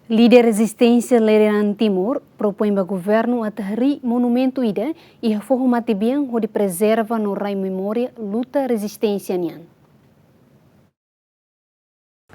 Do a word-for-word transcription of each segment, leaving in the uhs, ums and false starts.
Líder rezisténsia Lere Anan Timur propoin ba governu atu harii monumentu ida iha foho Matebian hodi prezerva no rai memória luta rezisténsia nian.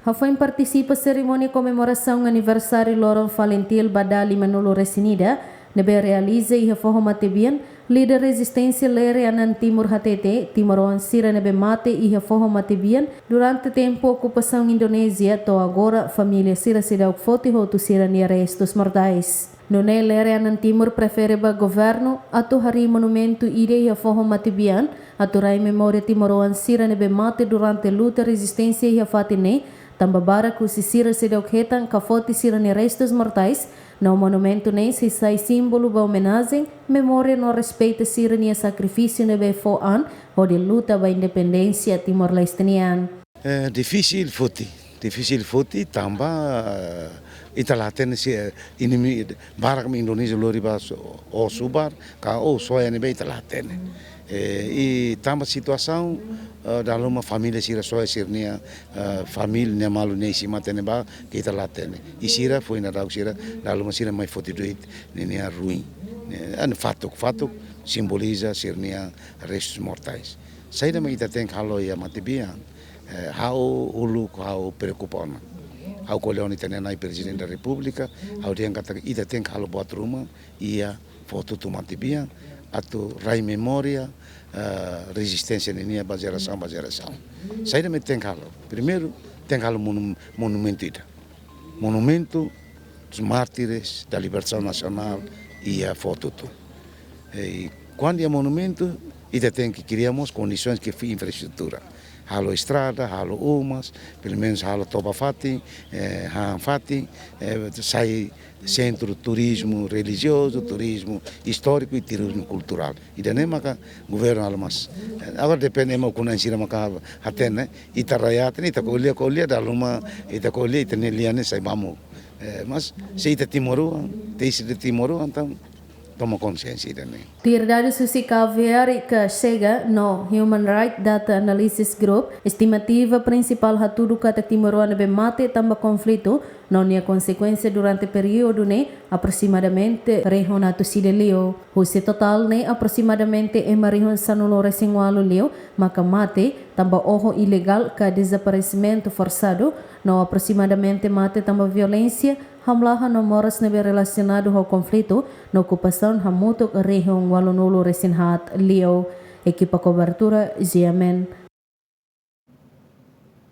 Hafoin partisipa serimónia komemorasaun aniversáriu loron FALINTIL ba dala limanulu-resin-ida ne'ebé realiza iha foho Matebian, líder rezisténsia Lere Anan Timur hatete, timoroan sira ne'ebé mate iha foho Matebian durante tempu okupasaun Indonézia to'o agora família sira seidauk foti hotu sira-nia restus mortais. Nune'e Lere Anan Timur prefere ba governu atu harii monumentu ida iha foho Matebian atu rai memória timoroan sira ne'ebé mate durante luta rezisténsia iha fatin ne'e, tanba barak husi sira seidauk hetan ka foti sira-nia restus mortais, no monumentu ne'e sei sai símbolu ba omenajen, memória no respeita sira-nia sakrifísiu ne'ebé fó an hodi luta ba independénsia Timor-Leste nian. Eh, difisil foti, difisil foti tanba, eh, ita la hatene se, eh, inimigu barak mak Indonézia lori ba so-, o subar, ka o soe ne'ebé ita la hatene. Eh, i tanba situasaun, eh, dala ruma família sira soe sira-nia, eh, família nia maluk ne'e sei mate ne'ebá ke ita la hatene. I sira foin daudaun sira, dala ruma sira mai foti duit ninia ruin. Eh, anu fatuk, fatuk simboliza sira-nia restus mortais. Saida mak ita tenke halo iha Matebian, eh, ha'u uluk ha'u preokupa ona. Ha'u ko'alia ho ita-nia na'i Prezidente da Repúblika, ha'u dehan katak ita tenke halo buat ruma iha foho Tutu Matebian, atu rai memória, eh, rezisténsia ninia ba jerasaun ba jerasaun. Saida mak tenke halo? Primeiru, tenke halo monu-, monumentu ida. Monumentu dos Mártires da Libertação Nacional iha foho Tutu. I kuandu iha monumentu, ita tenke kria mós kondisoens ke infraestrutura. Halo estrada, halo umas, pelumenus halo toba fatin, eh, hahán fatin, eh, sai sentru turizmu relijiozu, turizmu istóriku i turizmu kulturál. Ida-ne'e maka governu halo mós. Eh, agora depende ema ukun-na'in sira maka hatene, ita rakyat ne'e, ita ko'alia, ko'alia, dala ruma ita ko'alia, ita-nia lian ne'e sai mamuk. Eh, mas se ita timoroan, te isi de timoroan, entaun toma konsiénsia ida-ne'e. Tuir dadus husi Cabo Verde ka Chega no Human Rights Data Analysis Group, estimativa prinsipál hatudu katak timoroan ne'ebé mate tanba konflitu no nia konsekuénsia durante períodu ne'e aproximadamente rihun atus ida liu. Husi totál ne'e aproximadamente ema rihun sanulu-resin-ualu liu maka mate tanba oho ilegál ka dezaparesimentu forsadu, no aproximadamente mate tanba violénsia, hamlaha no moras ne'ebé relasionadu ho konflitu no okupasaun hamutuk rihun ualunulu-resin-haat liu. Ekipa kobertura, G M N.